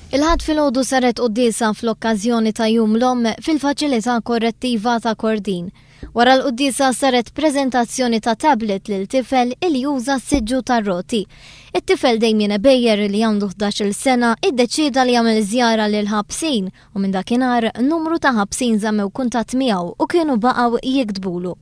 Il-Ħadd filgħodu saret quddiesa fl-okkażjoni ta' Jum l-Omm fil-Faċilità Korrettiva ta' Kordin. Wara l-quddiesa saret preżentazzjoni ta' tablet lil tifel li juża s-siġġu tar-roti. It-tifel Damien Ebejer li għandu 11-il sena iddeċieda li jagħmel żjara lil ħabsin u minn dakinhar numru ta' ħabsin żammew kuntatt miegħu u kienu baqgħu jiktbulu.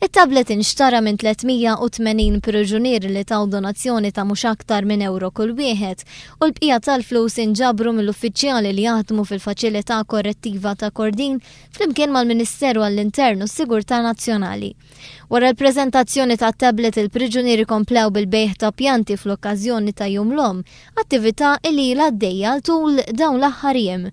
It-tablet inxtara minn 380 priġunier li taw donazzjoni ta' mhux aktar minn ewro kull wieħed u l-bqija tal-flus inġabru mill-uffiċjali li jaħdmu fil-Faċilità Korrettiva ta' Kordin flimkien mal-Ministeru għall-Intern u s-Sigurtà Nazzjonali. Wara l-preżentazzjoni tat-tablet il-priġunieri komplew bil-bejgħ ta' pjanti fl-okkażjoni ta' Jum l-Omm, attività li ilha għaddejja għal tul dawn l-aħħar jiem.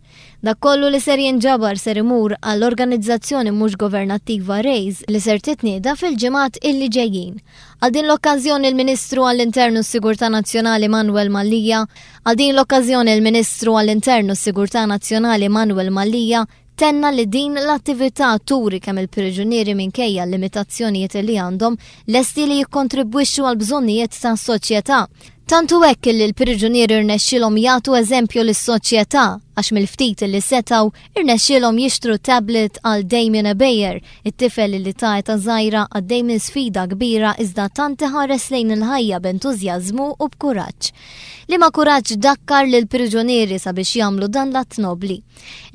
Dak kollu li ser jinġabar ser imur għall-organizzazzjoni mhux governattiva Raise li ser titnieda fil-ġimgħat illi ġejjin. Għal din l-okkażjoni l-Ministru għall-Intern u s-Sigurtà Nazzjonali Manuel Mallia Għal din l-okkażjoni l-Ministru għall-Intern u s-Sigurtà Nazzjonali Manuel Mallia tenna li din l-attività turi kemm il-priġunieri minkejja l-limitazzjonijiet li għandhom lesti li jikkontribwixxu għall-bżonnijiet tas-soċjetà. Tant hu hekk illi l-priġunieri rnexxielhom jagħtu eżempju lis-soċjetà għax mill-ftit illi setgħu irnexxielhom jixtru tablet għal Damien Ebejer, it-tifel illi ta' età żgħira għaddej minn sfida kbira iżda tant iħares lejn il-ħajja b'entużjażmu u b'kuraġġ. Liema kuraġġ dakkar lill-priġunieri sabiex jagħmlu dan l-att nobbli.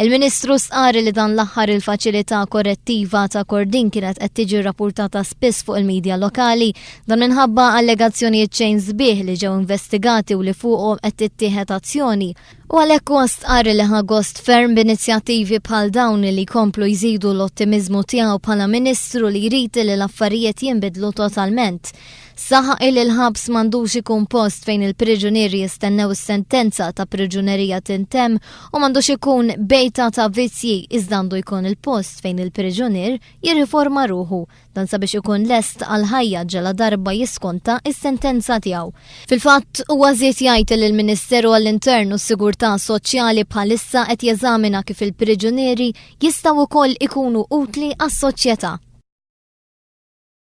Il-Ministru stqarr li dan l-aħħar il-faċilità korrettiva ta' Kordin kienet qed tiġi rrappurtata spiss fuq il-medja lokali, dan minħabba allegazzjonijiet xejn sbieħ li ġew investigati u li fuqhom qed tittieħed azzjoni. U għalhekk huwa stqarr li ħa gost ferm b'inizjattivi bħal dawn li jkomplu jżidu l-ottimiżmu tiegħu bħala Ministru li jrid li l-affarijiet jinbidlu totalment. Saħaq illi l-ħabs m'għandux ikun post fejn il-priġunieri jistennew is-sentenza ta' priġunerija tintemm u m'għandux ikun bejta ta' vizzji iżda għandu jkun il-post fejn il-priġunier jirriforma ruħu, dan sabiex ikun lest għall-ħajja ġaladarba jiskonta s-sentenza tiegħu. Fil-fatt, huwa żied jgħid li l-Ministeru għall-Intern u s-Sigurtà Soċjali bħalissa qed jeżamina kif il-priġunieri jistgħu wkoll ikunu utli għas-soċjetà.